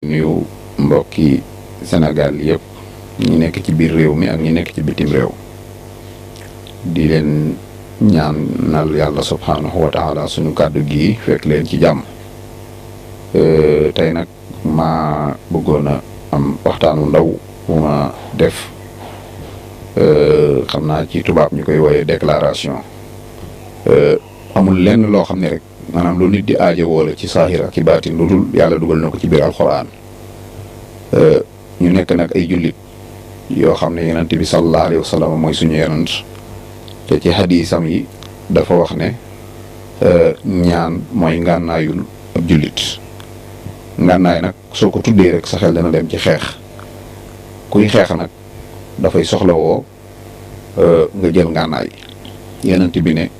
nuyu mbokki Sénégal yëpp ñi nekk ci biir réew mi ak ñi nekk ci bitim réew di leen ñaanal yàlla subhaanahu wa taala suñu kàddu gi fekk leen ci jàmm. Tey nag ma bëggoon a am waxtaanu ndaw bu ma def xam naa ci tubaab ñu koy wooye déclaration. Amul lenn loo xam ne rek maanaam lu nit di aajowoo la ci saahir ak ci baatin lu dul yàlla dugal na ko ci biir alxuraan. ñu nekk nag ay jullit yoo xam ne yonent bi sallallahu alayhi wa sallam mooy suñu yonent te ci xadiisam yi dafa wax ne ñaan mooy ngànnaayul ab jullit. ngànnaay nag soo ko tuddee rek sa xel dana dem ci xeex kuy xeex nag dafay soxlawoo nga jël ngànnaay. yonent bi ne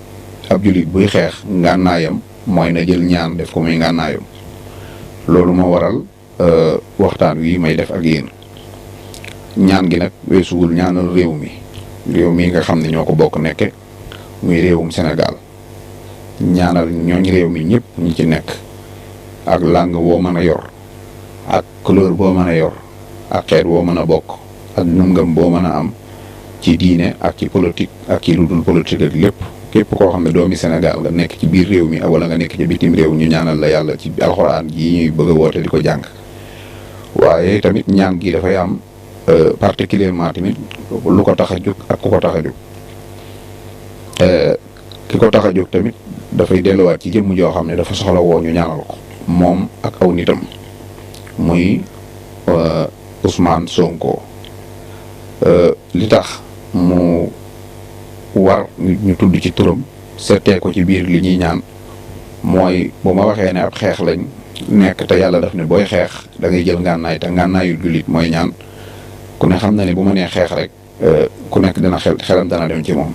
ab jullit buy xeex ngànnaayam mooy na jël ñaan def ko muy ngànnaayam. loolu moo waral waxtaan wi may def ak yéen ñaan gi nag weesuwul ñaanal réew mi nga xam ne ñoo ko bokk nekke muy réewum Sénégal. ñaanal ñooñ réew mi ñëpp ñi ci nekk ak langue boo mën a yor ak couleur boo mën a yor ak xeet boo mën a bokk ak ngëm-ngëm boo mën a am ci diine ak ci politique ak ci lu dul politique ak lépp képp koo xam ne doomi Sénégal nga nekk ci biir réew mi wala nga nekk ci bitim réew ñu ñaanal la yàlla ci alxuraan yi ñuy bëgg a woote di ko jàng. waaye tamit ñaan gi dafay am particulièrement tamit lu ko tax a jóg ak ku ko tax a jóg. ki ko tax a jóg tamit dafay delluwaat ci jëmm joo xam ne dafa soxla woo ñu ñaanal ko moom ak aw nitam muy Ousmane Sonko. li tax mu war ñu tudd ci turam seetee ko ci biir li ñuy ñaan mooy bu ma waxee ne ab xeex lañ nekk te yàlla daf ne booy xeex da ngay jël ngànnaay te ngànnaayu jullit mooy ñaan ku ne xam na ne bu ma nee xeex rek ku nekk dina xelam dana dem ci moom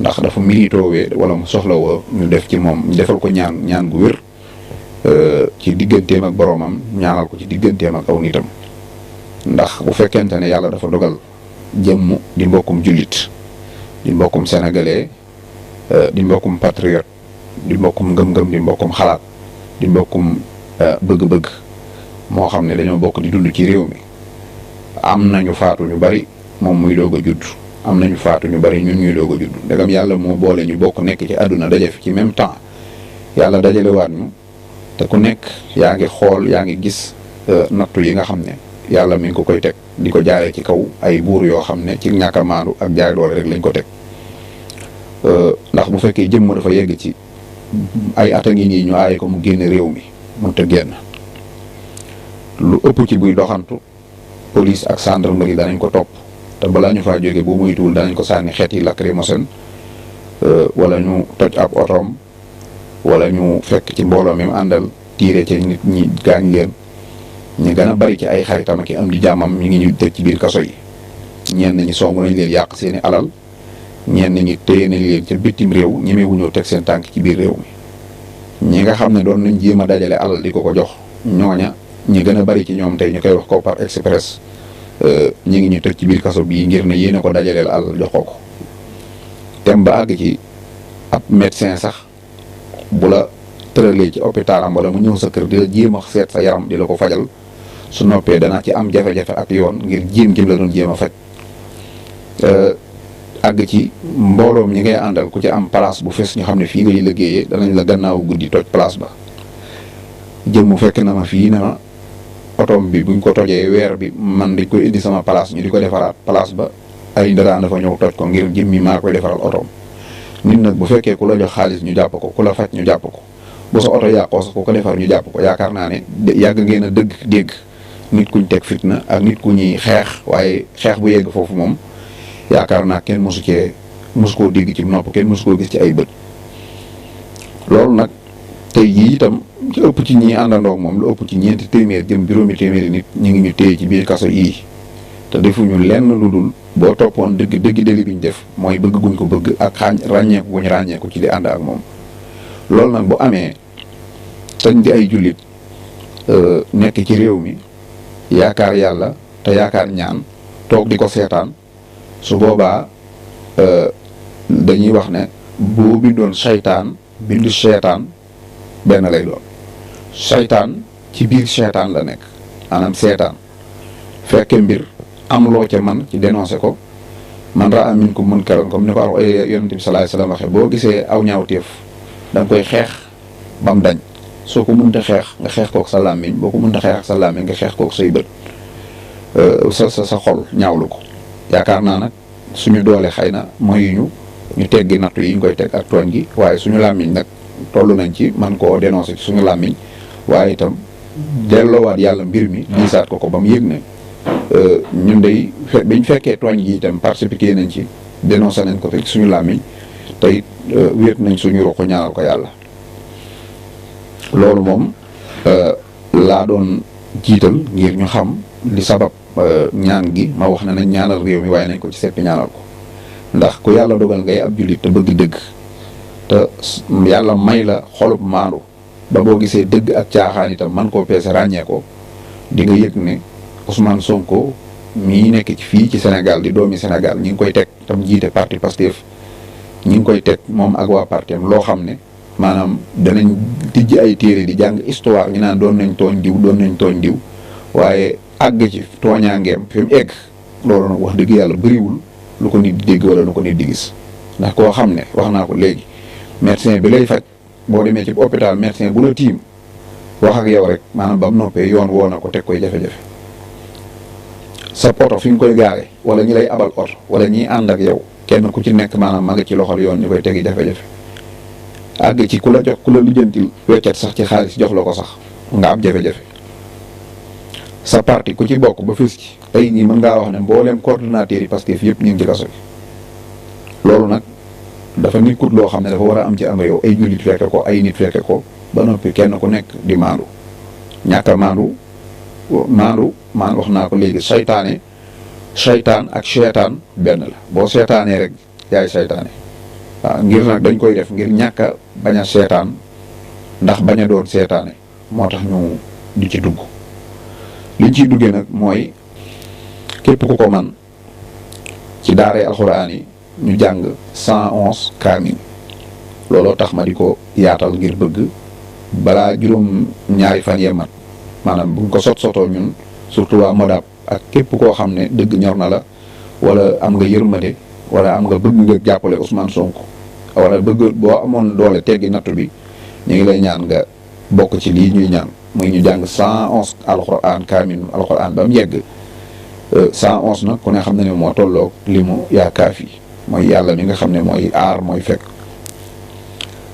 ndax dafa militoowee wala mu soxlawoo ñu def ci moom ñu defal ko ñaan gu wér ci digganteem ak boroomam ñaanal ko ci digganteem ak aw nitam. ndax bu fekkente ne yàlla dafa dogal jëmm di mbokkum jullit di mbokkum sénégalais di mbokkum patriote di mbokkum ngëm-ngëm di mbokkum xalaat di mbokkum bëgg-bëgg moo xam ne dañoo bokk di dund ci réew mi. am nañu faatu ñu bari moom muy doog a judd am nañu faatu ñu bari ñun ñuy doog a judd ndegam yàlla moo boole ñu bokk nekk ci àdduna daje fi ci même temps yàlla dajalewaat ñu te ku nekk yaa ngi xool yaa ngi gis nattu yi nga xam ne yàlla mi ngi ko koy teg di ko jaaree ci kaw ay buur yoo xam ne ci ñàkk a maandu ak jaay doole rek lañ ko teg. Ndax bu fekkee jëmm dafa yegg ci ay at a ngi nii ñu aaye ko mu génn réew mi mënut a génn lu ëpp ci buy doxantu police ak gendarmerie danañ ko topp te balaa ñu faa jógee bu muytuwul danañ ko sànni xeeti lacrymogène wala ñu toj ab otoom wala ñu fekk ci mbooloo mi mu àndal tiire ci nit ñi gaañ leen. ñu gën a bari ci ay xaritam ak am di jàmmam ñu ngi ñu tëj ci biir kaso yi ñenn ñi songu nañ leen yàq seeni alal ñenn ñi téye nañ leen ca bitim réew ñemewuñoo teg seen tànk ci biir réew mi. ñi nga xam ne doon nañ jéem a dajale alal di ko jox ñooña ñi gën a bari ci ñoom tey ñu koy wax Kopar Express ñi ngi ñu tëj ci biir kaso bii ngir ne yéene ko dajaleel alal jox ko. dem ba àgg ci ab médecin sax bu la tëralee ci hôpitalam wala mu ñëw sa kër di la jéem a seet sa yaram di la ko fajal. su noppee dana ci am jafe-jafe ak yoon ngir jéem la doon jéem a faj àgg ci mbooloom ñi ngay àndal ku ci am place bu fees ñu xam ne fii ngay liggéeyee danañ la gannaaw guddi toj place ba. jëmm fekk na ma fii ne ma otoom bi buñ ko tojee weer bi man dañ koy indi sama place ñu di ko defaraat place ba ay ndaraan dafa ñëw toj ko ngir jëmmi maa koy defaral otoom. nit nag bu fekkee ku la jox xaalis ñu jàpp ko ku la faj ñu jàpp ko bu sa oto yàqoo sax ku ko defar ñu jàpp ko yaakaar naa ne yàgg ngeen a dégg. nit kuñ teg fitna ak nit ku ñuy xeex waaye xeex bu yegg foofu moom yaakaar naa kenn mosu koo dégg ci nopp kenn mosu koo gis ci ay bët. loolu nag tey jii itam ci ëpp ci ñi àndandoog moom lu ëpp ci 4 téeméer jëm juróomi téeméeri nit ñu ngi ñu téye ci biir kaso yii te defuñu lenn lu dul boo toppoon dëgg deli biñ def mooy bëgg guñ ko bëgg ak ràññeeku guñ ràññeeku ci di ànd ak moom. loolu nag bu amee tañ di ay jullit nekk ci réew mi. yaakaar yàlla te yaakaar ñaan toog di ko seetaan su boobaa dañuy wax ne boo bindoon saytaan bindu seetaan benn lay doon saytaan ci biir seytaan la nekk maanaam seetaan fekke mbir am loo ca man ci dénoncé ko man raa minkum munkaran comme ni ko yonent bi sallallahu alayhi wasallam waxee boo gisee aw ñaawteef da nga koy xeex ba mu dañ soo ko mënta xeex nga xeex kook sa làmmiñ boo ko mënta xeex ak sa làmmiñ nga xeex kook say bët sa xol ñaawlu ko yaakaar naa nag suñu doole xëy na mayuñu ñu teggi nattu yi ñu koy teg ak tooñ gi waaye suñu làmmiñ nag toll nañ ci man koo dénoncé ci suñu làmmiñ waaye itam delloowaat yàlla mbir mi gisaat ko ba mu yëg ne ñun day biñ fekkee tooñ gi itam participé nañ ci dénoncé nañ ko fi suñu làmmiñ tey wéet nañ suñu roxo ñaanal ko yàlla loolu moom laa doon jiital ngir ñu xam li sabab ñaan gi ma wax ne nañ ñaanal réew mi waaye nañ ko ci seppi ñaanal ko ndax ku yàlla dogal ngay ab jullit te bëgg dëgg te yàlla may la xolub maandu ba boo gisee dëgg ak caaxaan itam man koo peese ràññee ko di nga yëg ne Ousmane Sonko mii nekk ci fii ci Sénégal di doomi Sénégal ñi ngi koy teg tam jiite parti Pastef ñi ngi koy teg moom ak waa parti am loo xam ne maanaam danañ tijji ay téere di jàng histoire ñu naan doon nañ tooñ diw waaye àgg ci tooñaangeem fi mu egg loolu nag wax dëgg yàlla bëriwul lu ko nit di dégg wala lu ko nit di gis ndax koo xam ne wax naa ko léegi médecin bi lay faj boo demee ci hôpital médecin bu la tiim wax ak yow rek maanaam ba mu noppee yoon woo na ko teg koy jafe-jafe sa oto fi nga koy gaare wala ñi lay abal oto wala ñiy ànd ak yow kenn ku ci nekk maanaam ma nga ci loxol yoon ñu koy tegi jafe-jafe àgg ci ku la lijjantil weccet sax ci xaalis jox la ko sax nga am jafe-jafe sa parti ku ci bokk ba fës ci tey ñii mën ngaa wax ne mbooleem coordonnateur yi Pastef yëpp ñu ngi ci kaso bi loolu nag dafa nekkut loo xam ne dafa war a am ci am réew ay jullit fekke ko ay nit fekke ko ba noppi kenn ku nekk di maandu ñàkk a maandu wax naa ko léegi saytaan ak seetaan benn la boo seetaanee rek yaay saytaane waaw ngir nag dañ koy def ngir ñàkk a bañ a seetaan ndax bañ a doon seetaane moo tax ñu di ci dugg liñ ciy duggee nag mooy képp ku ko man ci daaree alxuraan yi ñu jàng 111 kaamil looloo tax ma di ko yaatal ngir bëgg balaa juróom ñaari fan yee mat maanaam buñ ko sotoo ñun surtout waa Modab ak képp koo xam ne dëgg ñor na la wala am nga yërmande wala am nga bëgg nga jàppale Ousmane Sonko wala bëgg boo amoon doole teggi nattu bi ñu ngi lay ñaan nga bokk ci lii ñuy ñaan muy ñu jàng 111 alxuraan kaamil alxuraan ba mu yegg 111 nag ku ne xam ne ne moo tolloog li mu yaa kaafi mooy yàlla mi nga xam ne mooy aar mooy fekk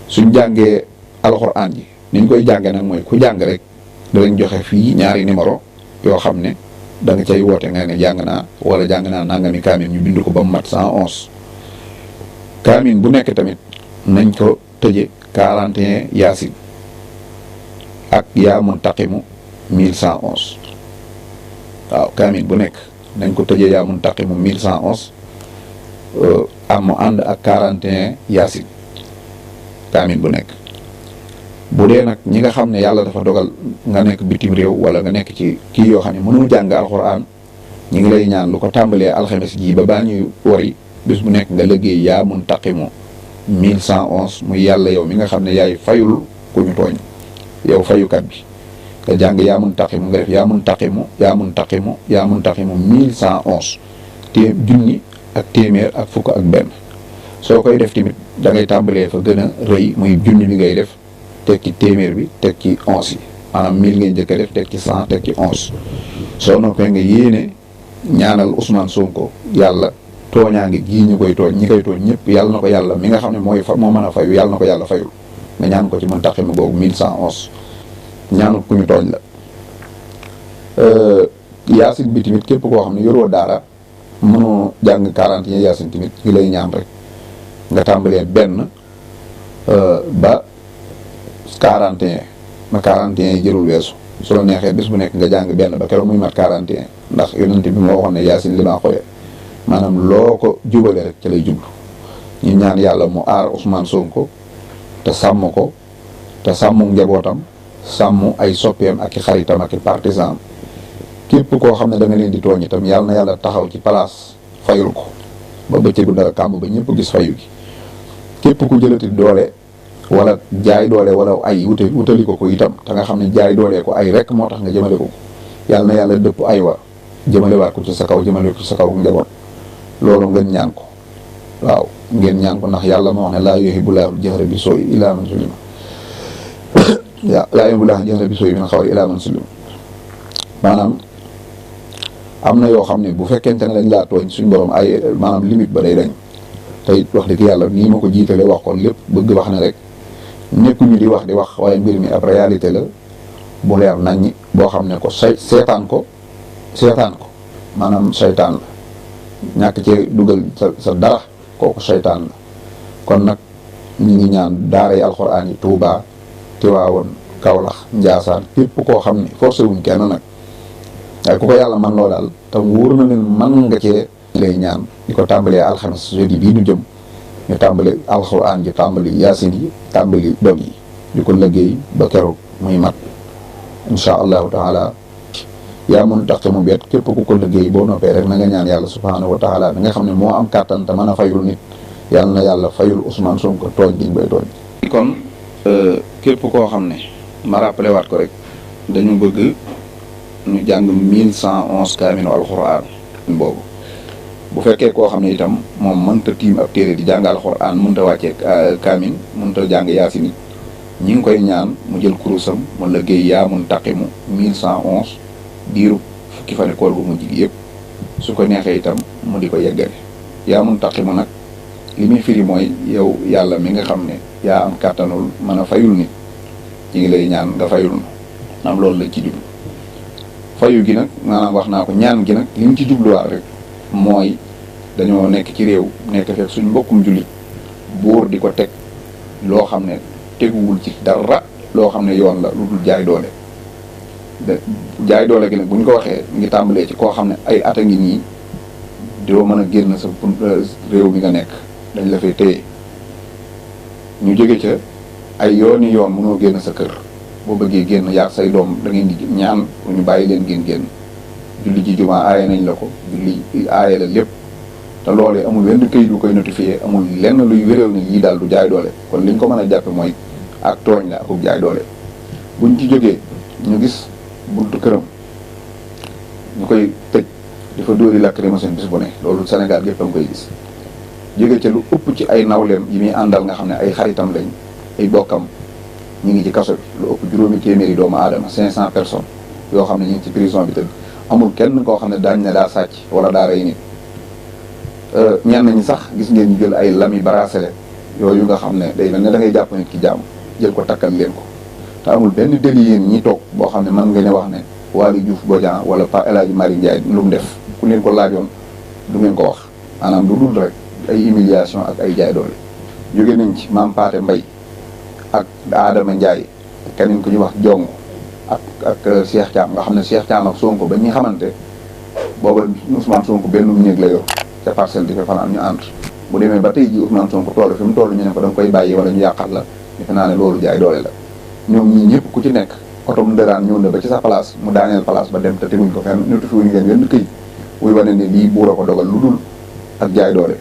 suñ jàngee alxuraan ji ni ñu koy jàngee nag mooy ku jàng rek danañ joxe fii ñaari numéro yoo xam ne da nga cay woote nga ne jàng naa wala jàng naa nangami kaamin ñu bind ko ba mu mat 111 kaamin bu nekk tamit nañ ko tëje 41 yaasin ak yaa muntaqimu 1111 waaw kaamin bu nekk nañ ko tëje yaa muntaqimu 1111 am mu ànd ak 41 yaasin kaamin bu nekk bu dee nag ñi nga xam ne yàlla dafa dogal nga nekk bitim réew wala nga nekk ci kii yoo xam ne mënoo jàng alxuraan ñi ngi lay ñaan lu ko tàmbalee alxames ji ba baa ñuy wari bis bu nekk nga liggéey yaa muntaqimu 1111 muy yàlla yow mi nga xam ne yaay fayul ku ñu tooñ yow fayukat bi nga jàng yaa muntaqimu nga def yaa muntaqimu 1111 junni ak téeméer ak fukk ak benn soo koy def tamit da ngay tàmbalee fa gën a rëy muy junni bi ngay def teg ci téeméer bi teg ci 11 yi maanaam 1000 ngay njëkk a def teg ci 100 teg ci 11 soo noppee nga yéene ñaanal Ousmane Sonko yàlla tooñaa ngi gii ñu koy tooñ ñi koy tooñ ñëpp yàlla na ko yàlla mi nga xam ne moo mën a fayu yàlla na ko yàlla fayul nga ñaan ko ci muntaqimu googu 1111 ñaanul ku ñu tooñ la yaasin bi tamit képp koo xam ne yoroo daara mënoo jàng 41 yaasin tamit ngi lay ñaan rek nga tàmbalee benn ba 41 ma 41 jërul weesu su la neexee bés bu nekk nga jàng benn ba keroog muy mat 41 ndax yonent bi moo waxoon ne yaasin li maa xoolee maanaam loo ko jubale rek ca lay jublu ñu ñaan yàlla mu aar Ousmane Sonko te sàmm ko te sàmm njabootam sàmm ay soppeem ak i xaritam ak i partisan képp koo xam ne da nga leen di tooñ itam yàlla na yàlla taxaw ci place fayul ko ba bëccëgu dara kàmb ba ñëpp gis fayu gi képp ku jëlati doole wala jaay doole wala ay wutali ko itam te nga xam ne jaay doole ko ay rek moo tax nga jëmale ko yàlla na yàlla dëpp aywa jëmalewaat ko ci sa kaw jëmale ko ci sa kaw njaboot. loolu ngeen ñaan ko waaw ngeen ñaan ko ndax yàlla moo wax ne laa yuhibbu llaahu al-jahra bi soo'i illaa man zulima laa yuhibbu llaahu al-jahra bi soo'i min al-qawli illaa man zulima maanaam am na yoo xam ne bu fekkente ne dañ laa tooñ suñ borom ay maanaam limite ba day dañ tey wax dëgg yàlla nii ma ko jiitale wax ko lépp bëgg wax ne rek nekkuñu di wax waaye mbir mi ab réalité la bu leer naññi boo xam ne ko seetaan ko maanaam seytaan la ñàkk cee dugal sa dara kooku seytaan la kon nag ñu ngi ñaan daara yi alxuraan yi Tuubaa Tiwaawoon Kawlax Njaasaan képp koo xam ne forcé wuñ kenn nag waaye ku ko yàlla man loo daal te wóor na leen man nga cee lay ñaan di ko tàmbalee alxames jeudi bii ñu jëm ñu tàmbale alxuraan ji tàmbali yaasin yi tàmbali dog yi di ko liggéey ba keroog muy mat insha allahu taala yaa mun tax mu bet képp ku ko liggéey boo noppee rek na nga ñaan yàlla subhaanahu wa taala mi nga xam ne moo am kàttan te mën a fayul nit yàlla na yàlla fayul Ousmane Sonko tooñ giñ bay tooñ. kon képp koo xam ne ma rappelé waat ko rek dañu bëgg ñu jàng 1111 kaaminu alxuraan boobu bu fekkee koo xam ne itam moom mënta tiim ab téere di jàng alxuraan mënta wàccee kaamin mënta jàng yaasin it ñi ngi koy ñaan mu jël kurusam mu liggéey yaa mun taqimu 1111 diiru fukki fan koor gu mujj gi yëpp su ko neexee itam mu di ko yeggale yaa mun taqimu nag li muy firi mooy yow yàlla mi nga xam ne yaa am kàttanul mën a fayul nit ñi ngi lay ñaan nga fayul na am loolu la ci jublu fayu gi nag maanaam wax naa ko ñaan gi nag li mu ci jubluwaat rek mooy dañoo nekk ci réew nekk fekk suñ mbokkum jullit buur di ko teg loo xam ne teguwul ci dara loo xam ne yoon la lu dul jaay doole jaay doole gi nag bu ñu ko waxee ngi tàmbalee ci koo xam ne ay at a ngi nii doo mën a génn sa réew mi nga nekk dañ la fay téye ñu jóge ca ay yoon mënoo génn sa kër boo bëggee génn yaag say doom da ngeen di ñaan ñu bàyyi leen ngeen génn julli ji jumaa aaye nañ la ko julli aaye la lépp te loolee amul wenn këyit du koy notifié amul lenn luy wéral ne lii daal du jaay doole kon liñ ko mën a jàppe mooy ak tooñ la akub jaay doole buñ ci jógee ñu gis buntu këram ñu koy tëj dafa dóori lacrymogène bis bu ne loolu Sénégal gépp a ngi koy gis jóge ca lu ëpp ci ay nawleem yi muy àndal nga xam ne ay xaritam lañ ay bokkam ñu ngi ci kaso bi lu ëpp juróomi téeméeri doomu aadama 500 personnes yoo xam ne ñu ngi ci prison bi tëdd amul kenn koo xam ne daañ ne daa sàcc wala daa rey nit ñenn ñi sax gis ngeen ñu jël ay lami bracelet yooyu nga xam ne day mel ne da ngay jàpp nit ki jàmm jël ko takkal leen ko te amul benn délit yéen ñi toog boo xam ne mën nga ne wax ne Waly Diouf Bodian wala Pa El Hadji Malick Ndiaye lu mu def ku leen ko laajoon du ngeen ko wax maanaam lu dul rek ay humiliation ak ay jaay doole jóge nañ ci Mame Pathé Mbaye ak Adama Ndiaye keneen ku ñuy wax Jong ak Cheikh Thiam nga xam ne Cheikh Thiam ak Sonko ba ñuy xamante booba Ousmane Sonko benn néeg la yor ca Parcelles di fa fanaan ñu ànd bu demee ba tey ji Ousmane Sonko toll fi mu toll ñu ne ko da nga koy bàyyi wala ñu yàqal la defe naa ne loolu jaay doole la ñoom ñii ñëpp ku ci nekk oto mu ndëraan ñëw na ba ci sa place mu daaneel place ba dem te teguñ ko fenn notifié wuñ leen wenn këyit wuy wane ne lii buur a ko dogal lu dul ak jaay doole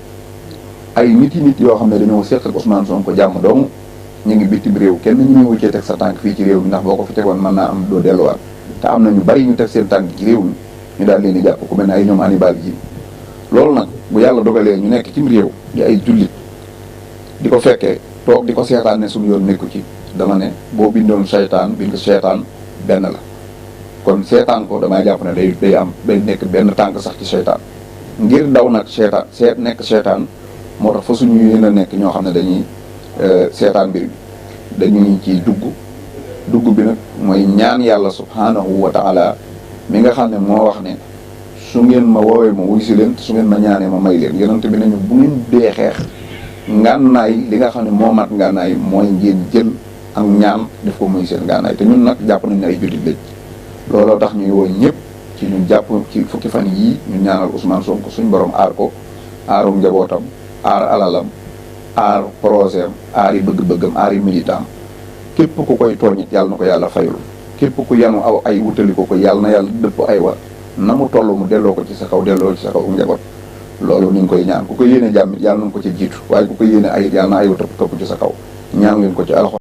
ay nit yoo xam ne dañoo seq ak Ousmane Sonko jàmm doomu ñu ngi bitim réew kenn ñu ngi wuccee teg sa tànk fii ci réew mi ndax boo ko fi tegoon mën naa am doo delluwaat te am na ñu bari ñu teg seen tànk ci réew mi ñu daal leen di jàpp ku mel ne ay ñoom Hannibal ji loolu nag bu yàlla dogalee ñu nekk cim réew di ay jullit di ko fekkee toog di ko seetaan ne suñu yoon nekku ci dama ne boo bindoon seytaan bind seytaan benn la kon seetaan ko damay jàpp ne day nekk benn tànk sax ci seytaan ngir daw nag seetaan nekk seytaan moo tax fa suñu yéen a nekk ñoo xam ne dañuy seetaan mbir bi dañuy ciy dugg bi nag mooy ñaan yàlla subhanahu wa taala mi nga xam ne moo wax ne su ngeen ma woowee ma wuy si leen su ngeen ma ñaanee ma may leen yonent bi nañu bu ngeen dee xeex ngànnaay li nga xam ne moo mat ngànnaay mooy ngeen jël ak ñaan def ko muy seen ngànnaay te ñun nag jàpp nañ ne ay jullit lañ looloo tax ñuy woo ñëpp ci ñu jàpp ci fukki fan yii ñu ñaanal Ousmane Sonko suñ borom aar ko aarum njabootam aar alalam aar projet am aar yi bëgg-bëggam aar yi militant képp ku koy tooñit yàlla na ko yàlla fayul képp ku yanu aw ay wutali ko yàlla na yàlla dëpp ay wa na mu toll mu delloo ko ci sa kaw delloo ci sa kaw njaboot loolu ni ngi koy ñaan ku ko yéene jàmmit yàlla na ko ci jiitu waaye ku ko yéene ayit yàlla na ay wa topp ci sa kaw ñaan ngeen ko ci alxuraan